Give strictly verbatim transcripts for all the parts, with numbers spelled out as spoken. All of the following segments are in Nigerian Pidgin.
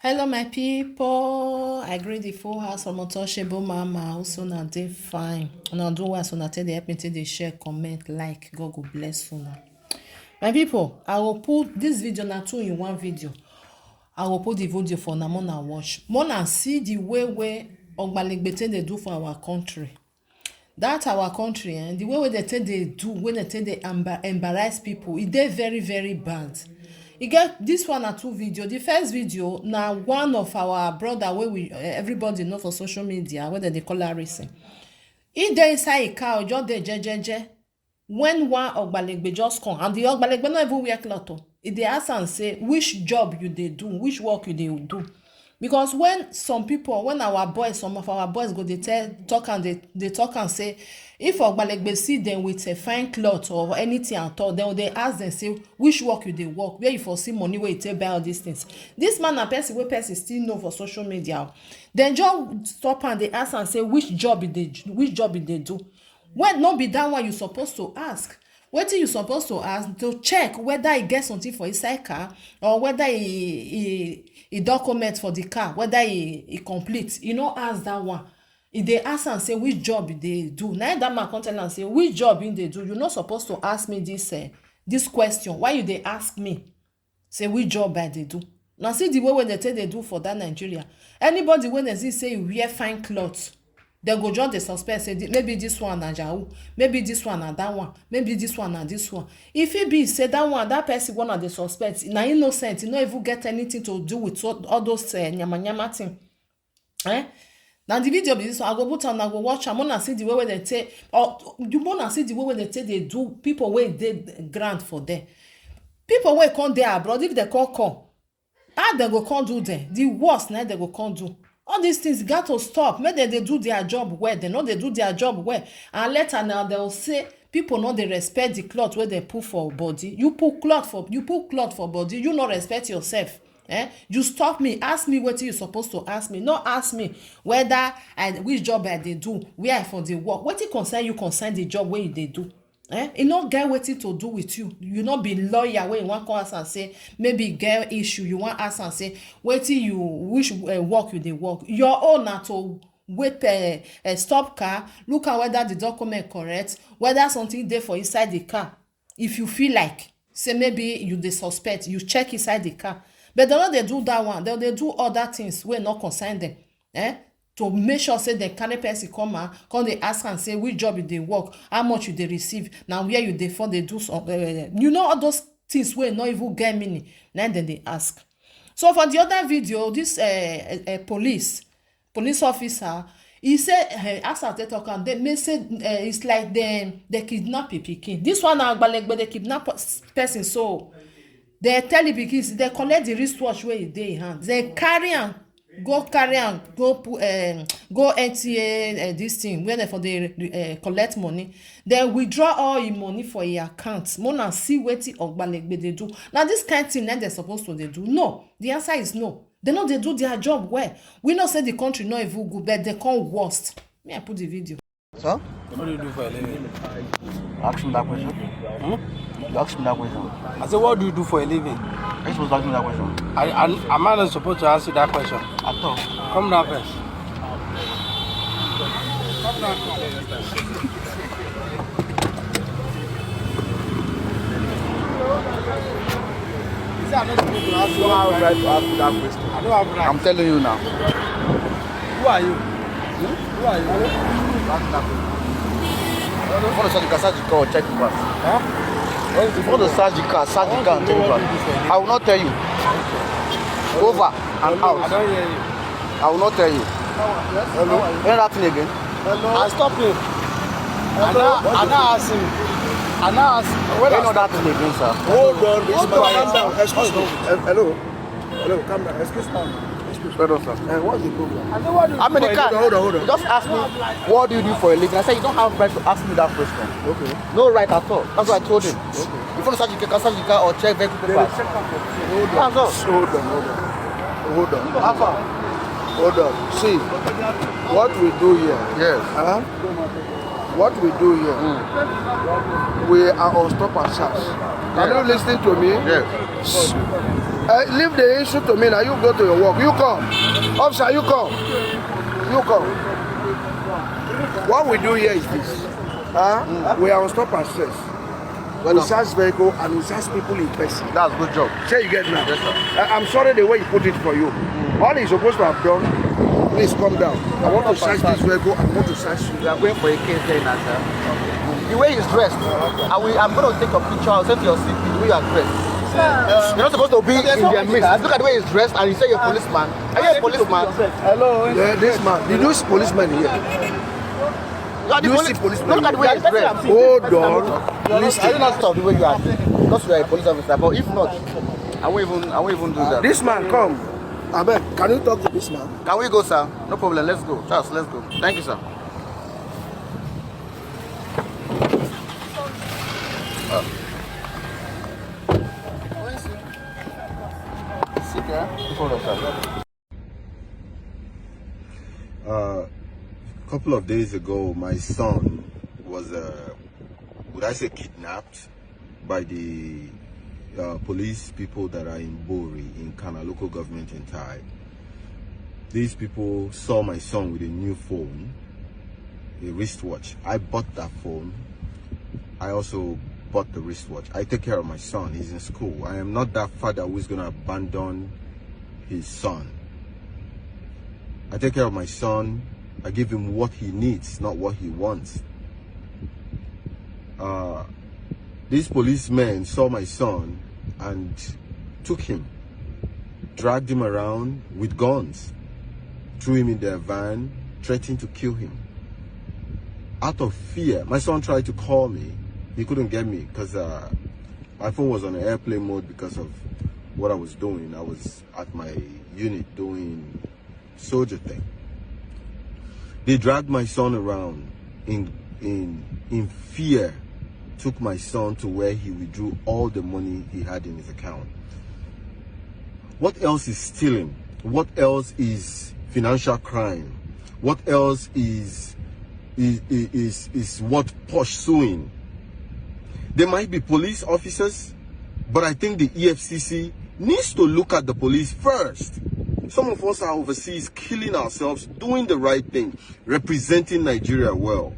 Hello, my people. I greet the full house from Untouchable Mama. Also, now they fine. And I do what so now they help me to the share, comment, like. God go bless you now. My people, I will put this video now two in one video. I will put the video for now, Mona watch. Mona see the way where Ogbalegbe take dey do for our country. That our country, eh, the way wey dem take dey do, wey dem take dey embar- embarrass people, e dey very, very bad. E get this one na two video. The first video na one of our brother wey we, eh, everybody know for social media, wey dem dey call Harrison. He dey inside a car, just dey jejeje. When one Ogbalegbe just come, and the Ogbalegbe no even wear cloth o. E dey ask am say, "Which job you dey do? Which work you dey do?" Because when some people, when our boys, some of our boys go dey tell, talk and dey, dey talk and say, if Ogbalegbe see them with a fine cloth or anything at all, then they ask them say, "Which work you dey work? Where you for see money where you take buy all these things?" This man na person wey person still know for social media o. Then just stop and they ask and say, "Which job you dey, which job you dey do?" When no be that one you supposed to ask. Wetin you suppose to ask to check whether e get something for inside car, or whether e e e document for the car, whether e e complete. You no ask that one. E dey ask am say, "Which job you dey do?" Na im that man come tell am say, "Which job you dey do? You no suppose to ask me this, uh, this question. Why you dey ask me say which job I dey do?" Now see the way wey dem take dey do for that Nigeria. Anybody wey dem see say e wear fine cloth, dem go just dey suspect say, "Maybe this one na yahoo, maybe this one na that one, maybe this one na this one." E fit be say that one, that person wey una dey suspect, na innocent, e no even get anything to do with all, all those, uh, nyama nyama thing. Eh? Now the video be this one. I go put am, I go watch am. Una see the way wey dem take, or you wanna see the way wey dem take dey do people wey dey ground for there. People wey come dey abroad, if dem come come, how dem go come do dem? The worst na dem go come do. All these things got to stop. Make dem dey do their job well. Dem no dey do their job well. And later now, dem go say people no dey respect the cloth wey dem put for body. You put cloth for, you put cloth for body, you no respect yourself. Eh? You stop me, ask me wetin you suppose to ask me. No ask me whether I, which job I dey do, where I for dey work. Wetin concern you concern the job wey you dey do. Eh? E no get wetin to do with you. You no be lawyer wey you wan come ask am say, maybe e get issue, you wan ask am say wetin you, which, uh, work you dey work. Your own na to wait, uh, uh, stop car, look at whether the document correct, whether something dey for inside the car. If you feel like say maybe you dey suspect, you check inside the car. But dem no dey do that one. Dem dey do other things wey no concern them. Eh? To make sure say dem carry person come out, come dey ask am say, "Which job you dey work? How much you dey receive? Na where you dey for dey do some, uh, you know, all those things wey no even get meaning, na im dem dey ask." So for the other video, this, uh, uh, uh, police, police officer, he say, uh, as I take talk am, they may say, uh, it's like they, they kidnap a pikin. This one na Agbalegbe, they kidnap pers- person. So they tell the pikin, they collect the wristwatch wey e dey in hand. They carry am, go carry am, go put, um, go N T A, uh, this thing where they for dey, uh, collect money. They withdraw all him money for him account. Mona see wetin Ogbalegbe dey do. Now this kind thing, then they supposed to dey do. No, the answer is no. They no dey do their job well. We know say the country no even good, but they come worst. Me, I put the video. Sir? What do you do for a living? Ask me that question. Hmm? You ask me that question. I said, "What do you do for a living?" Are you supposed to ask me that question? I, I, am I not supposed to ask you that question? At all. Come down first. Come down first. You say I don't supposed to ask you. You don't have right to ask me that question. I don't have right. I'm telling you now. Who are you? Hmm? Who are you? Ask me that question. If you want to search the car, search the car or check the pass. Huh? If you want to search the car, search the car and check the pass. I will not tell you. Over and out. I don't hear you. I will not tell you. Hello? Any other thing again? Hello? I stop him. I now, I now ask him. I now ask him. Any other thing again, sir? Hold on. Hold on. Calm down. Excuse me. Hel- Hello? Hello, calm down. Excuse me. Excuse me. Well done, sir. Uh, what's the problem? I know what you I'm in the car. Hold on, hold on, hold on. You just asked me, "What do you do for a living?" I said, "You don't have right to ask me that question." Okay. No right at all. That's what I told him. Okay. If you want to search the car, search the car or check vehicle papers. Hold on. That's all. Hold on, hold on. Hold on. How far? Hold on. See, what we do here. Yes. Huh? What we do here, we are on stop and search. Can you listen to me? Yes. Uh, leave the issue to me now. You go to your work. You come. Officer, you come. You come. What we do here is this. Huh? We are on stop and search. We search vehicle and we search people in person. That's good job. Say you get now. Yes, sir. I, I'm sorry the way you put it for you. All he's supposed to have done, please come down. I want to search this vehicle. I want to search you. We are going for a case here now, sir. The way he's dressed, I will, I'm going to take a picture. I'll send to your C P the way you are dressed. You're not supposed to be in their midst. Look at the way he's dressed, and you say you're a policeman. Are you a policeman? Hello. Yeah, this man. Did you see policeman here? You are the Do you police- see policeman? Look at the way he's dressed. Hold on. Listen. Are you not stop the way you are? Because you are a police officer. But if not, I won't even, I won't even do that. This man come. Abeg, can you talk to this man? Can we go, sir? No problem. Let's go. Charles, let's go. Thank you, sir. Sit there. Hold on, sir. Uh, a couple of days ago, my son was, uh, would I say, kidnapped by the uh, police people that are in Bori in Kana local government in Tai. These people saw my son with a new phone, a wristwatch. I bought that phone. I also bought the wristwatch. I take care of my son. He's in school. I am not that father who is going to abandon his son. I take care of my son. I give him what he needs, not what he wants. Uh, these policemen saw my son and took him, dragged him around with guns, threw him in their van, threatened to kill him. Out of fear, my son tried to call me. He couldn't get me because uh, my phone was on airplane mode because of what I was doing. I was at my unit doing soldier thing. They dragged my son around in in in fear, took my son to where he withdrew all the money he had in his account. What else is stealing? What else is financial crime? What else is is is is what pursuing? They might be police officers, but I think the E F C C needs to look at the police first. Some of us are overseas killing ourselves, doing the right thing, representing Nigeria well.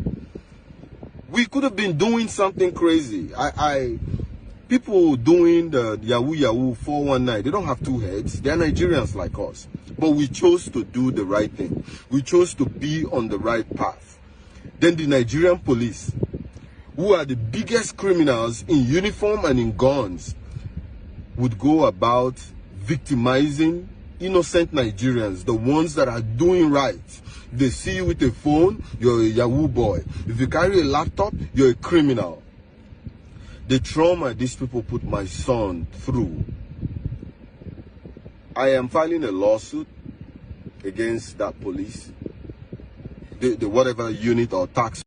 We could have been doing something crazy. I, I people doing the Yahoo Yahoo four one nine, they don't have two heads. They're Nigerians like us. But we chose to do the right thing. We chose to be on the right path. Then the Nigerian police, who are the biggest criminals in uniform and in guns, would go about victimizing innocent Nigerians, the ones that are doing right. If they see you with a phone, you're a Yahoo boy. If you carry a laptop, you're a criminal. The trauma these people put my son through. I am filing a lawsuit against that police, the, the whatever unit or task